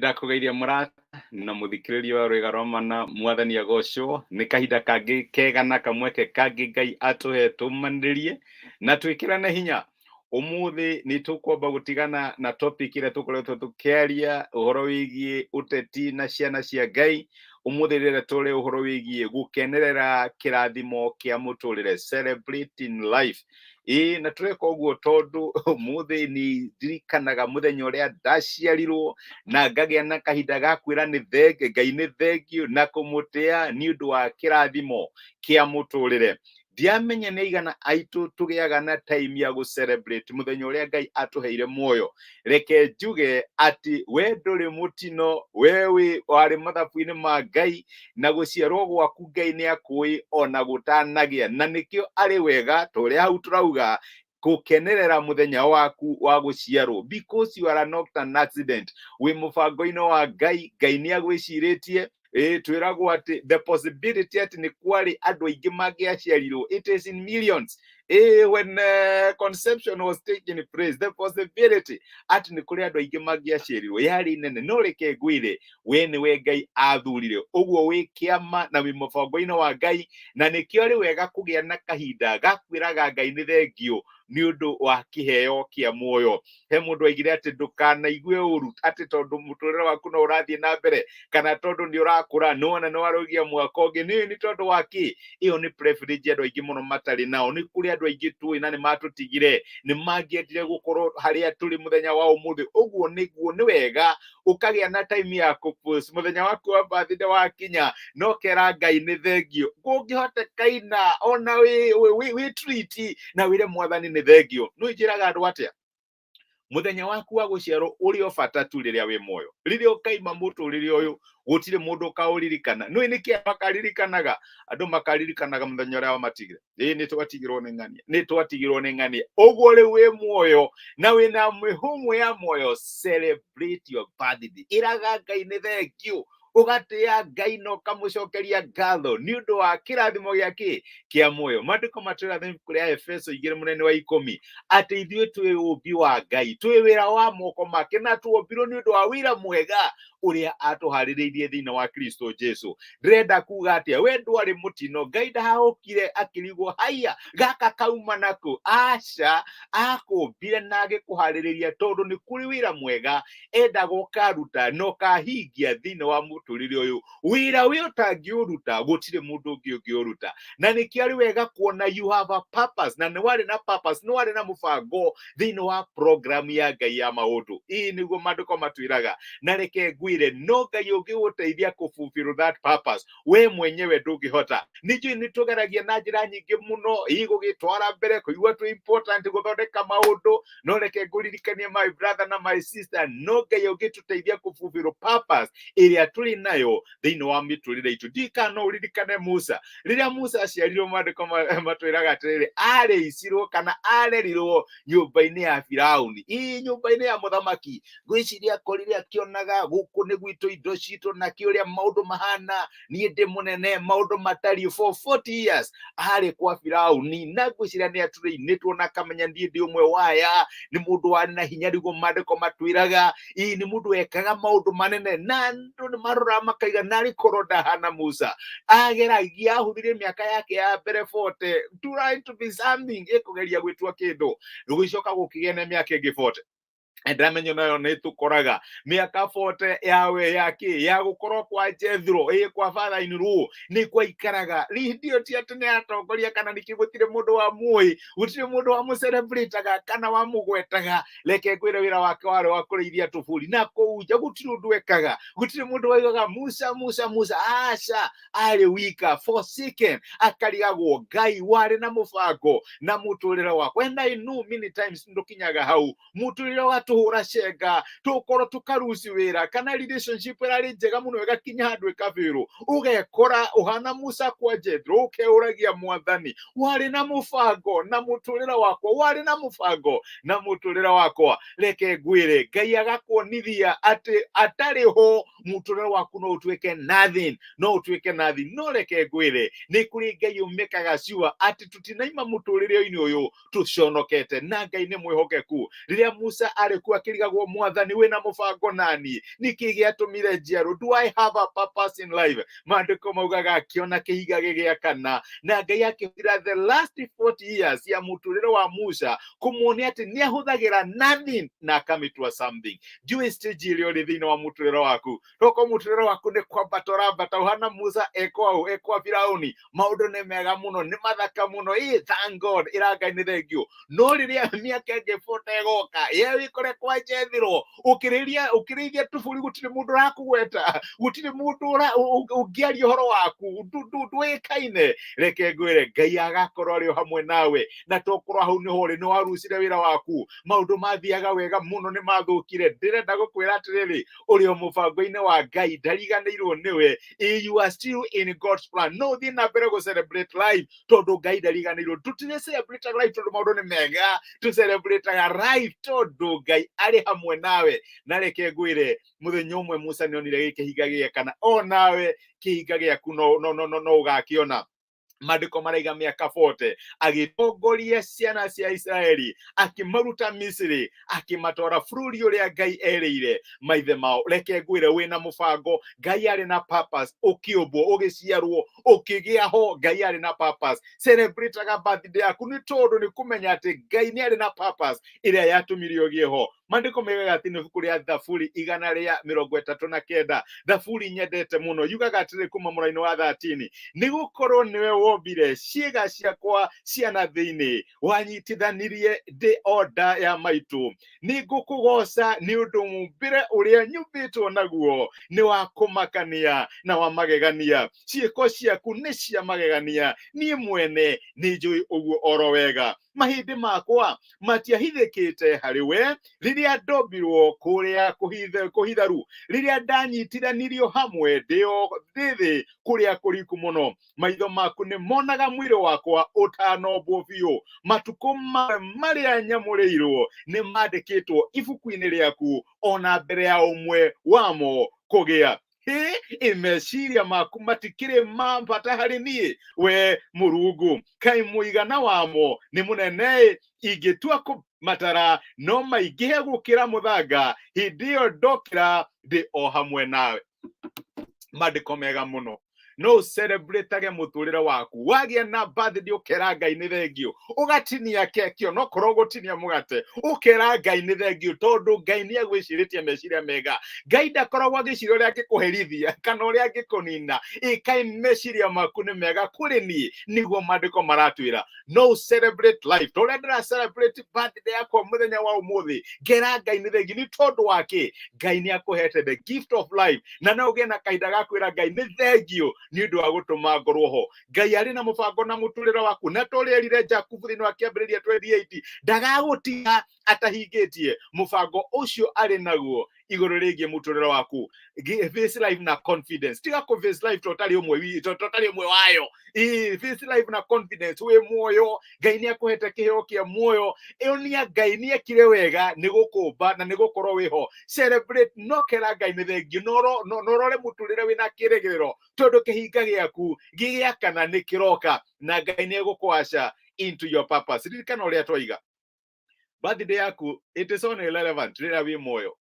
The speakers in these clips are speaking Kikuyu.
Nĩndakũgeithia mũrata na mũthikĩrĩria wa Rwĩga rwa Mana, mwathani agocwo. Nĩ kahinda kangĩ kega na kamweke kangĩ Ngai atũhe tũmanĩrĩrie na twĩkĩrane hinya. Ũmũthĩ nĩ tũkwamba gũtigana na topic ĩrĩa tũkoretwo tũkĩaria ũhoro wĩgiĩ ũteti na ciana cia Ngai. Ũmũthĩ rĩrĩa tũrĩ ũhoro wĩgiĩ gũkenerera kĩrathimo kĩa mũtũrĩre, celebrating life. Ĩĩ na tũreka ũguo tondũ ũmũthĩ nĩ ndirikanaga mũthenya ũrĩa ndaciarirwo na ngagĩa na kahinda ga kwĩra nĩ thenge Ngai nĩ thengiũ na kũmũtĩa nĩ ũndũ wa kĩrathimo kĩa mũtũrĩre. Ndiamenya nĩ aigana aitũ tũgĩaga na time ya gũ celebrate mũthenya ũrĩa Ngai atũheire muoyo. Reke njuge atĩ we ndũrĩ mũtino, we wĩ warĩ mathabu-inĩ ma Ngai na gũciarwo gwaku Ngai nĩ akũĩ ona gũtanagĩa, na nĩkĩo arĩ wega ta ũrĩa hau tũrauga gũkenerera mũthenya waku wa gũciarwo, because you are not an accident. Wĩ mũbango-inĩ wa Ngai, Ngai nĩ agwĩcirĩtie. Ĩĩ twĩragwo atĩ the possibility atĩ nĩ kwarĩ andũ aingĩ mangĩaciarirwo, it is in millions. Ĩĩ when conception was taking place, the possibility atĩ nĩ kũrĩ andũ aingĩ mangĩaciarirwo yarĩ nene. No reke ngwĩre, we nĩwe Ngai athurire, ũguo wĩ kĩama na wĩ mũbango-inĩ wa Ngai, na nĩkĩo arĩ wega kũgĩa na kahinda ga kwĩraga Ngai nĩ thengiũ nĩ ũndũ wa kĩheo kĩa muoyo. He mũndũ aigire atĩ ndũkanaigue ũru atĩ tondũ mũtũrĩre waku no ũrathiĩ na mbere kana tondũ nĩ ũrakũra, nĩwona nĩ warũgia mwaka ũngĩ, nĩ nĩ tondũ wa kĩ? Ĩyo nĩ privilege andũ aingĩ mũno matarĩ nao. Nĩ kũrĩ andũ aingĩ tũĩ na nĩ matũtigire, nĩ mangĩendire gũkorwo harĩa tũrĩ mũthenya wa ũmũthĩ. Ũguo nĩguo nĩ wega ũkagĩa na time ya kũpost mũthenya waku wa birthday wakinya, no kera Ngai nĩ thengiũ kũngĩhoteka ina ona wĩ treat na wĩre mwathani nĩ thengiũ. No njĩraga andũ atĩa, mũthenya waku wa gũciarwo ũrĩ o bata tu rĩrĩa wĩ muoyo. Rĩrĩa ũkaima mũtũrĩre ũyũ, gũtirĩ mũndũ ũkaũririkana. Nĩũĩ nĩkĩ makaririkanaga? Andũ makaririkanaga mũthenya ũrĩa wamatigire. Ĩĩ nĩ twatigirwo nĩ ng'ania, nĩ twatigirwo nĩ ng'ania. Ũguo rĩu wĩ muoyo na wĩna mĩhũmũ ya muoyo, celebrate your birthday. Ĩraga Ngai nĩ thengiũ, ũgatĩa Ngai na ũkamũcokeria ngatho nĩ ũndũ wa kĩrathimo gĩa kĩ kĩa muoyo. Maandĩko matwĩra thĩinĩ kũrĩa Efeso 2:10 atĩ ithuĩ twĩ ũmbi wa Ngai, twĩ wĩra wa moko make, na tuombirwo nĩ ũndũ wa wĩra mwega ũrĩa atũharĩrĩirie thĩinĩ wa Kristo Jesu. Ndĩrenda kuga atĩa? We ndwarĩ mũtino, Ngai ndahahũkire akĩrigwo haiya gaka kauma nakũ. Aca, akũmbire na agĩkũharĩrĩria tondũ nĩ kũrĩ wĩra mwega endaga ũkaruta na ũkahingia thĩinĩ wa mũtũrĩre ũyũ. Wĩra ũyũ ũtangĩũruta gũtirĩ mũndũ ũngĩ ũngĩũruta, na nĩkĩo arĩ wega kuona you have a purpose, na nĩ warĩ na purpose, nĩ warĩ na mũbango thĩinĩ wa program ya Ngai ya maũndũ. Ĩĩ nĩguo maandĩko matwĩraga. Na reke ngwĩre, no Ngai ũngĩgũteithia kũ fulfill that purpose, we mwenyewe ndũngĩhota. Nĩ njũĩ nĩ tũgeragia na njĩra nyingĩ mũno, ĩ gũgĩtwara mbere, kũigua twĩ important, gũthondeka maũndũ, no reke ngũririkanie my brother na my sister, no Ngai ũngĩtũteithia kũ fulfill purpose ĩrĩa tũrĩ nayo thĩinĩ wa mĩtũrĩre itũ. Ndiũĩ kana no ũririkane Musa. Rĩrĩa Musa aciarirwo, maandĩko matwĩraga atĩrĩrĩ, arĩicirwo kana arerirwo nyũmba-inĩ ya Firauni, ĩ nyũmba-inĩ ya mũthamaki. Ngwĩciria akorire akĩonaga gũkũ nĩ gwitũ indo citũ na kĩ ũrĩa maũndũ mahana, niĩ ndĩ mũnene, maũndũ matariĩ. For 40 years arĩ kwa Firauni, na ngwĩciria nĩ atũrĩinĩtwo na akamenya niĩ ndĩ ũmwe waya, nĩ mũndũ warĩ na hinya, nĩguo maandĩko matwĩraga. Ĩ nĩ mũndũ wekaga maũndũ manene, na andũ nĩ maroraga makaiga narĩ korwo ndahana Musa. Ageragia, ahũthĩrie mĩaka yake ya mbere 40 trying to be something, ĩkũgeria gwĩtua kĩndũ, gũgĩcoka gũkĩgĩa na mĩaka ĩngĩ 40. Ndamenya nayo nĩ tũkoraga mĩaka 40 yawe ya kĩ ya gũkorwo kwa Jethro, ĩ kwa father in law, nĩ kwaikaraga rindio, ti atĩ nĩ atongoria kana nĩkĩ, gũtirĩ mũndũ wa mũĩ, gũtirĩ mũndũ wa mũcelebrataga kana wa mũgwetaga. Reke ngwĩre, wĩra wake warĩ wa kũrĩithia tũbũri na kũu nja, gũtirĩ ũndũ ekaga, gũtirĩ mũndũ waigaga Musa, Musa, Musa. Aca, arĩ wika, forsaken, akarigagwo Ngai warĩ na mũbango na mũtũrĩre wakwa. And I know many times ndũkinyaga hau, mũtũrĩre watũhũra cenga, tũkorwo tũkaruci wĩra kana relationship ĩrarĩ njega mũno ĩgakinya handũ ĩkabĩrwo, ũgekora ũhana Musa kwa Jethro, ũkeũragia mwathani warĩ na mũbango na mũtũrĩre wakwa, warĩ na mũbango na mũtũrĩre wakwa. Reke ngwĩre, Ngai agakuonithia atĩ atarĩ ho mũtũrĩre waku no ũtuĩke nothing, no ũtuĩke nothing. No reke ngwĩre, nĩ kũrĩ Ngai ũmĩkaga sure atĩ tũtinaima mũtũrĩre-inĩ ũyũ tũconokete, na Ngai nĩ mwĩhokeku. Rĩrĩa Musa arĩ kũu akĩrigagwo, Mwathani, wĩna mũbango nani? Nĩkĩ gĩatũmire njiarwo? Do I have a purpose in life? Maandĩko maugaga akĩona kĩhiga gĩgĩakana, na Ngai akĩhũthĩra the last 40 years ya mũtũrĩre wa Musa kũmuonia atĩ nĩ ahũthagĩra nothing na akamĩtua something. Ndiũĩ stage ĩrĩa ũrĩ thĩinĩ wa mũtũrĩre waku. Toko mũtũrĩre waku nĩ kwambata ũrambata ũhana Musa ekwaũ ekwa Firauni, maũndũ nĩ mega mũno, nĩ mathaka mũno, ĩ thank God, ĩra Ngai nĩ thengio. No rĩrĩa mĩaka ĩngĩ 40 ĩgoka, ye wĩkore kwa Jethro ũkĩrĩria ũkĩrĩithia tũbũri, gũtirĩ mũndũ ũrakũgweta, gũtirĩ mũndũ ũngĩaria ũhoro waku, ndũĩkaine. Reke ngwĩre, Ngai agakorwo arĩ o hamwe nawe, na tokorwo hau nĩho ũrĩ, nĩ warucire wĩra waku, maũndũ mathiaga wega mũno nĩ mathũkire. Ndĩrenda gũkwĩra atĩrĩrĩ, ũrĩ o mũbango-inĩ wa Ngai, ndariganĩirwo nĩwe. You are still in God's plan. No ũthiĩ na mbere gũ celebrate life tondũ Ngai ndariganĩirwo. Tũtirĩ celebrate life tondũ maũndũ nĩ mega, tũ celebrate life tondũ Ngai arĩ hamwe nawe. Na reke ngwĩre, mũthenya ũmwe Musa nĩ onire gĩkĩhinga gĩakana, o nawe kĩhinga gĩaku no no no no no ũgakĩona. Maandĩko maraiga mĩaka 40 agĩtongoria ciana cia Isiraeli, akĩmaruta Misiri, akĩmatwara bũrũri ũrĩa Ngai erĩire maithe mao. Reke ngwĩre, wĩna mũbango. Ngai arĩ na purpose. Ũkĩũmbwo, ũgĩciarwo, ũkĩgĩa ho, Ngai arĩ na purpose. Celebrate-aga birthday yaku nĩ tondũ nĩ kũmenya atĩ Ngai nĩ arĩ na purpose ĩrĩa yatũmire ũgĩe ho. Maandĩko maigaga atĩ nĩ ibuku rĩa Thaburi 139, Thaburi nyendete mũno, yugaga atĩrĩ kuma mũraini wa 13, nĩ gũkorwo nĩwe wombire ciĩga ciakwa cia na thĩinĩ, wanyitithanirie ndĩ o nda ya maitũ. Nĩ ngũkũgooca nĩ ũndũ mũmbĩre ũrĩa nyumbĩtwo naguo nĩ wa kũmakania na wa magegania. Ciĩko ciaku nĩ cia magegania, niĩ mwene nĩ njũĩ ũguo oro wega. Mahĩndĩ makwa matiahithĩkĩte harĩ we rĩrĩa ndombirwo kũrĩa kũhitharu, rĩrĩa ndanyitithanirio hamwe ndĩ thĩ kũrĩa kũriku mũno. Maitho maku nĩ monaga mwĩrĩ wakwa ũtanombwo biũ. Matukũ marĩa nyamũrĩirwo nĩ mandĩkĩtwo ibuku-inĩ rĩaku, ona mbere ya ũmwe wamo kũgĩa. Hĩ, meciria maku matikĩrĩ ma bata harĩ niĩ, we Mũrungu! Kaĩ mũigana wamo nĩ mũnene! Ingĩtua kũmatara, no maingĩhe gũkĩra mũthanga. Hĩndĩ ĩyo ndokĩra, ndĩ o hamwe nawe. Maandĩko mega mũno. No celebratage mũtũrĩre waku. Wagĩa na birthday, ũkera Ngai nĩ thengio, ũgatinia keki, onokorwo gũtinia mũgate, ũkera Ngai nĩ thengio, tondũ Ngai nĩ agwĩcirĩtie meciria mega. Ngai ndakoragwo agĩciria ũrĩa angĩkũherithia kana ũrĩa angĩkũnina. Ĩkai meciria maku nĩ mega kũrĩ niĩ, nĩguo maandĩko maratwĩra. No celebrate life ta ũrĩa ndĩra celebrate birthday yakwa mũthenya wa ũmũthĩ, ngera Ngai nĩ thengi. Nĩ tondũ wa kĩ? Ngai nĩ akũhete the gift of life, na no ũgĩe na kahinda ga kwĩra Ngai nĩ thengio nĩ ũndũ wa gũtũma ngorwo ho. Ngai arĩ na mũbango na mũtũrĩre waku, na ta ũrĩa erire Jakubu thĩinĩ wa Kĩambĩrĩria 28, ndagagũtiga atahingĩtie mũbango ũcio arĩ naguo igũrũ rĩgiĩ mũtũrĩre waku. Face life na confidence. Tiga kũ face life to ũtarĩ ũmwe to ũtarĩ ũmwe wayo. Ĩ, face life na confidence. Wĩ muoyo, Ngai nĩ akũhete kĩheo kĩa muoyo. Ĩonia Ngai nĩ ekire wega nĩ gũkũmba na nĩ gũkorwo wĩho. Celebrate, no kera Ngai nĩ thengio, no ũrore mũtũrĩre wĩna kĩrĩgĩrĩro, tondũ kĩhinga gĩaku gĩgĩakana nĩ kĩroka, na Ngai nĩ egũkũaca into your purpose. Ririkana ũrĩa twaiga, birthday yaku, it is only relevant rĩrĩa wĩ muoyo.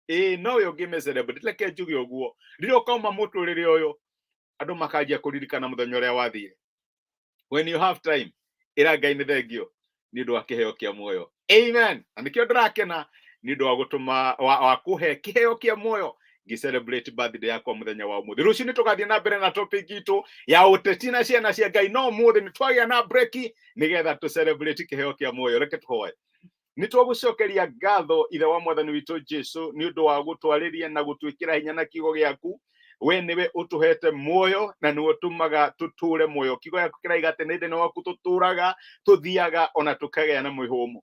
Ĩĩ, no we ũngĩmĩ celebrate. Reke njuge ũguo, rĩrĩa ũkauma mũtũrĩre ũyũ, andũ makanjia kũririkana mũthenya ũrĩa wathire. When you have time, ĩra Ngai nĩ thengio nĩ ũndũ wa kĩheo kĩa muoyo. Amen. Na nĩkĩo ndĩrakena nĩ ũndũ wa gũtũma wa kũhe kĩheo kĩa muoyo, ngĩ celebrate birthday yakwa mũthenya wa ũmũthĩ. Rũciũ nĩ tũgathiĩ na mbere na topic itũ ya ũteti na ciana cia Ngai, no ũmũthĩ nĩ twagĩa na break nĩgetha tũ celebrate kĩheo kĩa muoyo. Reke tũhoe. Nĩ twagũcokeria ngatho, Ithe wa Mwathani witũ Jesu, nĩ ũndũ wa gũtwarĩria na gũtwĩkĩra hinya na kiugo gĩaku. We nĩwe ũtũhete muoyo na nĩwe ũtũmaga tũtũre muoyo. Kiugo gĩaku kĩraiga atĩ nĩ thĩinĩ waku tũtũraga, tũthiaga, ona tũkagĩa na mwĩhũmũ.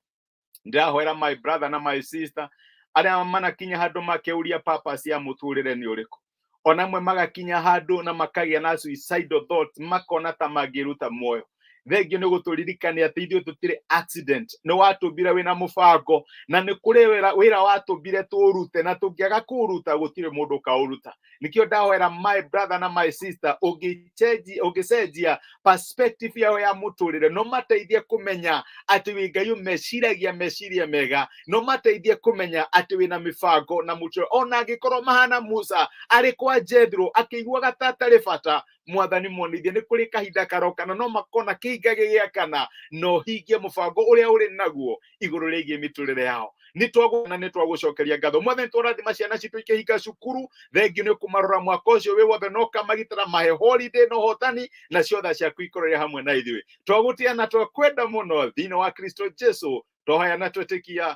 Ndĩrahoera my brother na my sister arĩa manakinya handũ makeuria purpose ya mũtũrĩre nĩ ũrĩkũ, ona amwe magakinya handũ na makagĩa na suicidal thoughts, makona ta mangĩruta muoyo. Thengio nĩ gũtũririkania atĩ ithuĩ tũtirĩ accident, nĩ watũmbire wĩna mũbango na nĩ kũrĩ wĩra wĩra watũmbire tũũrute, na tũngĩaga kũũruta gũtirĩ mũndũ ũkaũruta. Nĩkĩo ndahoera my brother na my sister, ũngĩcenjia perspective yao ya mũtũrĩre, no mateithie kũmenya atĩ wĩ Ngai ũmeciragia meciria mega, no mateithie kũmenya atĩ wĩna mĩbango na mũtũrĩre. Ona angĩkorwo mahana Musa arĩ kwa Jethro akĩiguaga ta atarĩ bata, Mwathani monithie nĩ kũrĩ kahinda karoka na no makona kĩhinga gĩgĩakana na ũhingie mũbango ũrĩa ũrĩ naguo igũrũ rĩgiĩ mĩtũrĩre yao. Nĩ twagũna nĩ twagũcokeria ngatho, Mwathani. Tũrathima ciana citũ ikĩhinga cukuru. Thengio nĩ kũmarora mwaka ũcio wĩ wothe na ũkamagitĩra, mahe holiday na ũhotani, na ciotha ciaku ikorwo irĩ hamwe na ithuĩ. Twagũtĩa na twakwenda mũno thĩinĩ wa Kristo Jesu twahoya na twetĩkia,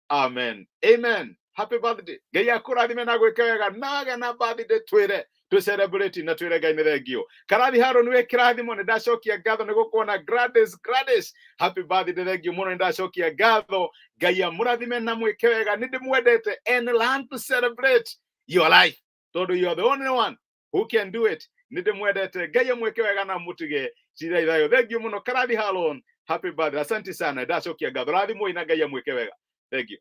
amen, amen. Happy birthday. Ngai akũrathime na gwĩke wega naga na birthday twĩre tũ celebrate na twĩre Ngai nĩ thengio. Karathi Haron wĩ kĩrathimo, nĩ ndacokia ngatho nĩ gũkuona. Gladys, Gladys, happy birthday. Thengio mũno, nĩ ndacokia ngatho. Ngai amũrathime na mwĩke wega. Nĩ ndĩmwendete and learn to celebrate your life, tondũ you are the only one who can do it. Nĩ ndĩmwendete. Ngai amwĩke wega na mũtige cira ithayũ. Thengio mũno, Karathi Haron, happy birthday. Asante sana, ndacokia ngatho. Rathimoi na Ngai amwĩke wega. Thank you.